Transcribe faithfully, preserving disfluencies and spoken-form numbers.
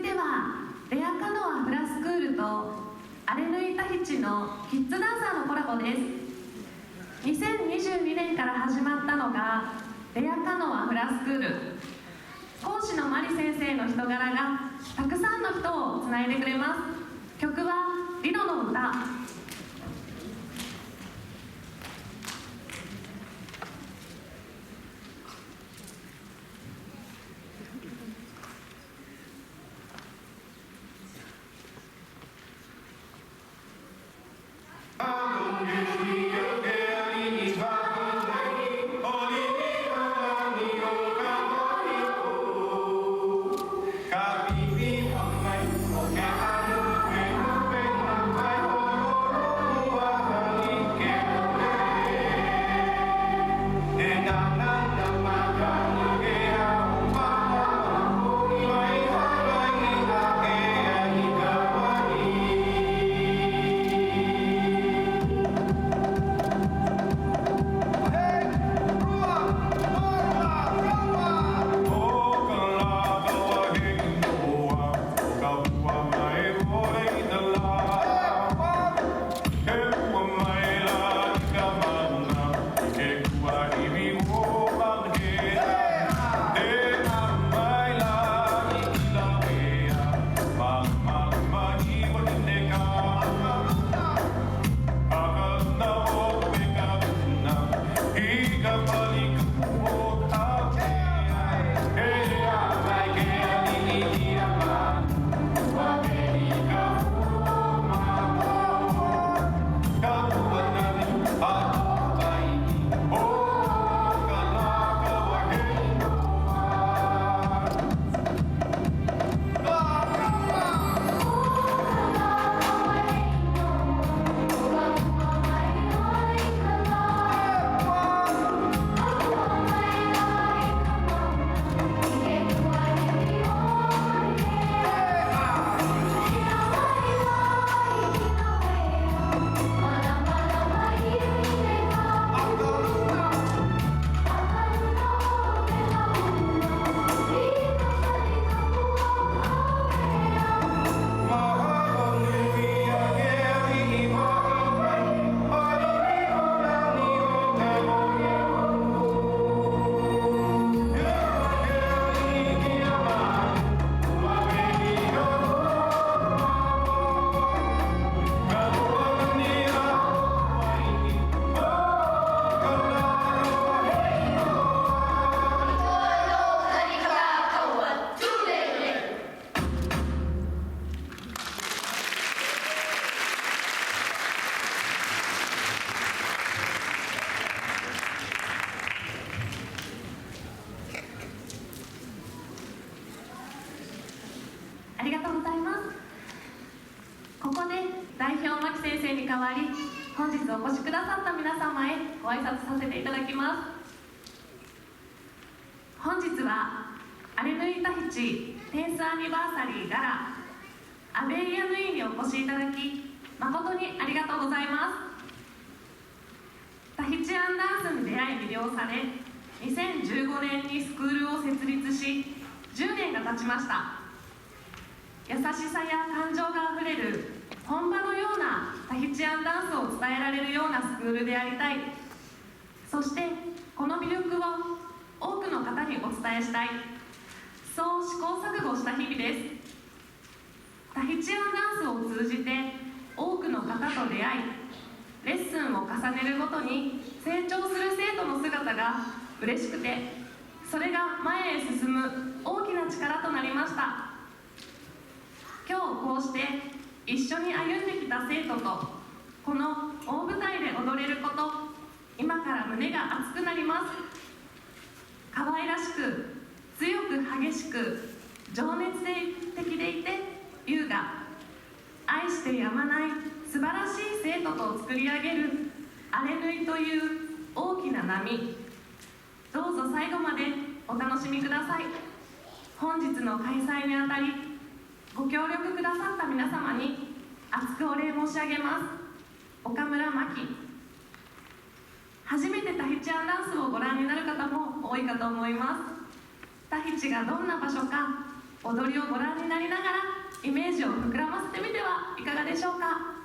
では、レアカノアフラスクールとアレヌイタヒチのキッズダンサーのコラボです。にせんにじゅうにねんから始まったのが、レアカノアフラスクール。講師のマリ先生の人柄がたくさんの人をつないでくれます。曲はリロの歌。ありがとうございます。ここで代表牧先生に代わり、本日お越しくださった皆様へご挨拶させていただきます。本日は、アレヌイタヒチテンスアニバーサリーガラ、アベイヤ・ヌイにお越しいただき、誠にありがとうございます。タヒチアンダンスに出会い魅了され、にせんじゅうごねんにスクールを設立し、じゅうねんが経ちました。優しさや感情があふれる本場のようなタヒチアンダンスを伝えられるようなスクールでありたい。そして、この魅力を多くの方にお伝えしたい。そう試行錯誤した日々です。タヒチアンダンスを通じて多くの方と出会い、レッスンを重ねるごとに成長する生徒の姿が嬉しくて、それが前へ進む大きな力となりました。今日こうして一緒に歩んできた生徒とこの大舞台で踊れること、今から胸が熱くなります。可愛らしく、強く、激しく、情熱的でいて優雅、愛してやまない素晴らしい生徒と作り上げるアレ縫いという大きな波。どうぞ最後までお楽しみください。本日の開催にあたり、ご協力くださった皆様に厚くお礼申し上げます。岡村真希。初めてタヒチアンダンスをご覧になる方も多いかと思います。タヒチがどんな場所か、踊りをご覧になりながら、イメージを膨らませてみてはいかがでしょうか。